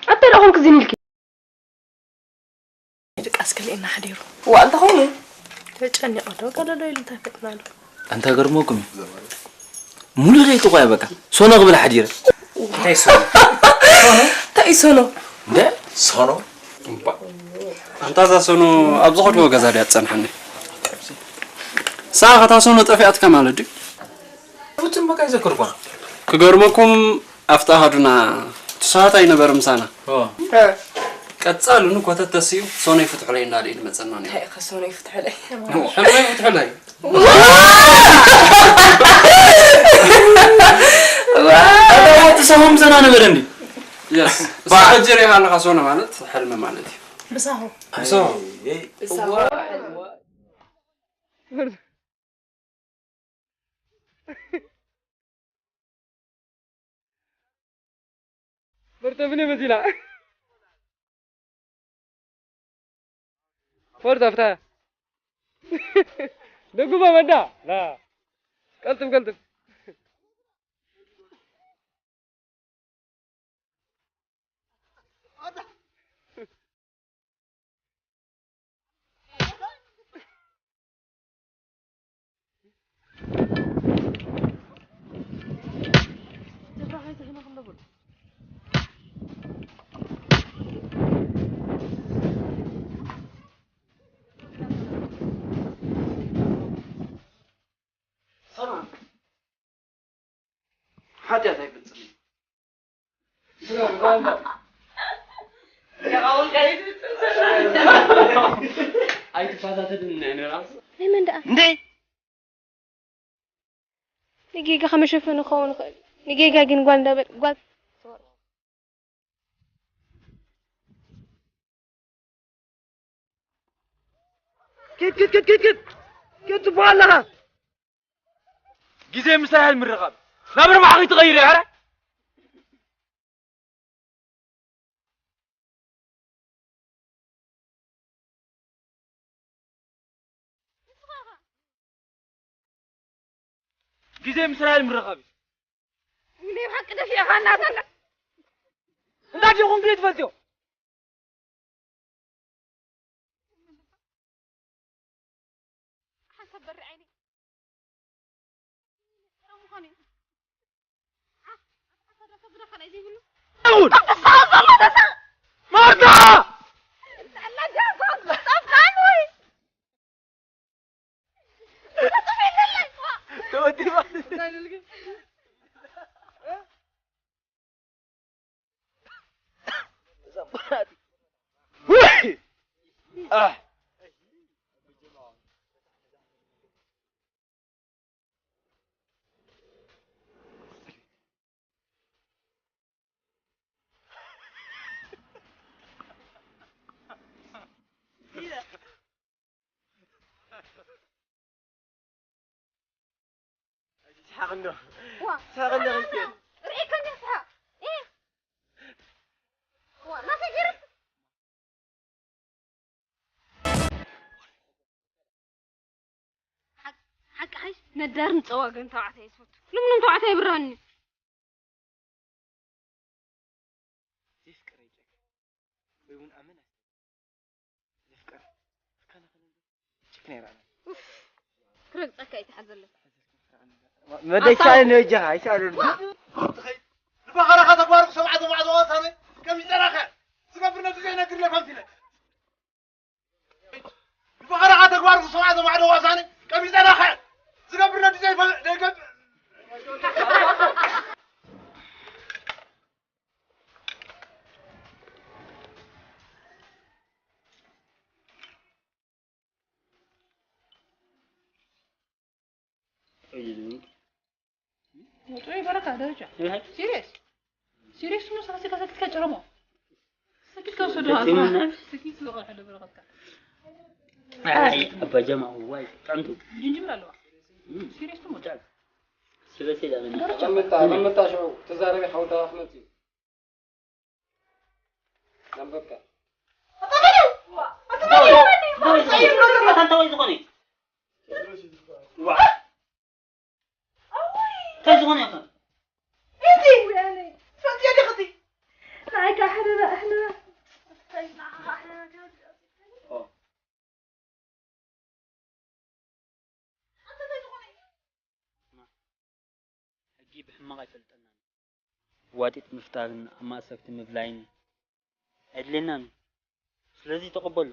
ኣታ ደኣ ኮንክ ዝን ኢልኪ? ድቃስ ከሊእና ሓዲሩ። እዋ፣ እንተኾይኑ? ተጨኒቐ ዶ ገለሎ ኢሉ እንታይ ፈጥናሉ? ኣንታ ገርመኩም እዩ። ሙሉ ለይቲ እኮ እያ በቃ። ሶኖ ክብል ሓዲረ። እንታይ ሶኖ? ሶኖ? እንታይ እዩ ሶኖ? እንደ? ሶኖ? እምባ። ኣንታ እዛ ሶኖ ኣብ ዝኸድዎ ገዛ ድያ ትጸንሓኒ? ሳኻ እታ ሶኖ ጠፊኣትካ ማለት ድዩ? ፍጹም በቃ ይዘክርኳ። ክገርመኩም ኣብቲ ኣሃዱና እቲ ሰሃት ኣይነበረ ምሳና። ኦ። እ። ቀጻሉ ንኮተት ተስዩ ሶኖይ ፍትሑለይ እንዳለ እዩ ዝመጸና ነይሩ። እንታይ ኢኻ ሶኖይ ፍትሑለይ? ሕልመይ ፍትሑለይ። ኣታ እቲ ሰሆ ምሳና ነበረ እንዲ? የስ። ባ- እሳ ሕጂ ሪኢኻ ኣለኻ ሶኖ ማለት ሕልሚ ማለት እዩ። ብሳሆ። ብሳሆ። እይ፣ እይ። ብሳሆ። በርተብኒ መሲላ። ፎርዛ ፍታ። ደጉባ መዳ። ላ። ቀልጥፍ፣ ቀልጥፍ። ሰላም። ሓጢኣት ኣይፈጽምን። ኣይትፈታተንን ናይ ንራስ። ናይ መን ደኣ? እንዴ? ንጌጋ ከመሸፈኒ ክኸውን ይኽእል። ንጌጋ ግን ጓል እንዳበል-፣ ጓል ኪድ፣ ኪድ፣ ኪድ፣ ኪድ፣ ኪድ። ኪድ ትብሃል ኣለኻ። ግዜ ምሳይ ኣይምርኻብ። ናብ ርባሕ ከይትቐይር እያ፣ ኧረ። ግዜ ምሳይ ኣይምርኻብ እዩ። ናይ ብሓቂ ደፊእኻ እናተና። እንታይ ዲኹም ዘይትፈልጥዮ? ሓንሳብ በሪ ዓይኒ። ጥረ ምዃኑ እዩ። ዓ-፣ ዓሳ ዶ ከብረኸ ናይ ዘይብሉ? እውን። ማርታ! ተወዲባ። ስሓቕ እንዶ። ዋ፣ ስሓቕ እንዶ ስሓቕ ክንደይ። እንዶ። ርእይካ እንዶ ስሓቕ። እ። ዋ፣ ናተይ ገይረስ። ሓቅ-፣ ሓቂ ሓይሽ ነዳርን ጸዋግን ተባዕታይ እየ ዝፈቱ። ልምሉም ተባዕታይ ይብርሃኒ። የፍቅሬ፣ ወይ እውን ኣመን ኣይትበል። የፍቅር። እስካ ንኸነ ችክ ነይራ ኣላ። ኡፍ፣ ክረግጸካ እዩ፣ ተሓዘለይ። መደሻ ኣሳው። ንወጀኻ ኣይሰኣሉን። ንባኸራኻ ተግባር ክሰምዓ ዘማዕዶ ዋሳነ ከም ይጠራኸ ዝገብር ነቲ ዘይነግር ለፋምቲነ። ንባኸራኻ ተግባር ክሰምዓ ዘማዕዶ ዋሳነ ከም ይጠራኸ ዝገብር ነቲ ዘይፈ-፣ ዘይገብ-፣ ጥዑይ በረካ ደረጃ ሲሪየስ ሲሪየስ ነው። ሳሲ ከሰክት ከጭረሞ ሰክት ከወሰዱ ደስ ይመናል። ሰክት ስለቆ ሓደ በረከትካ ኣይ ኣባጀማ ዋይ ጣንቱ ጅንጅብል ኣለዋ። ሲሪየስ ትሞ ስለሰ ይላል መምጣ መምጣ ሽዑ ተዛረቢ ሓውታ ክመጽ እዩ ዘንበብካ እንታይ ዝኾነ እንታይ ዝኾነ ይኸ ሕጊ ብሕማቕ ኣይፈልጠናን። ዋጢጥ ምፍጣርን ኣብ ማእሰርቲ ምብላይን ኣየድልየናን እዩ። ስለዚ ተቐበሎ።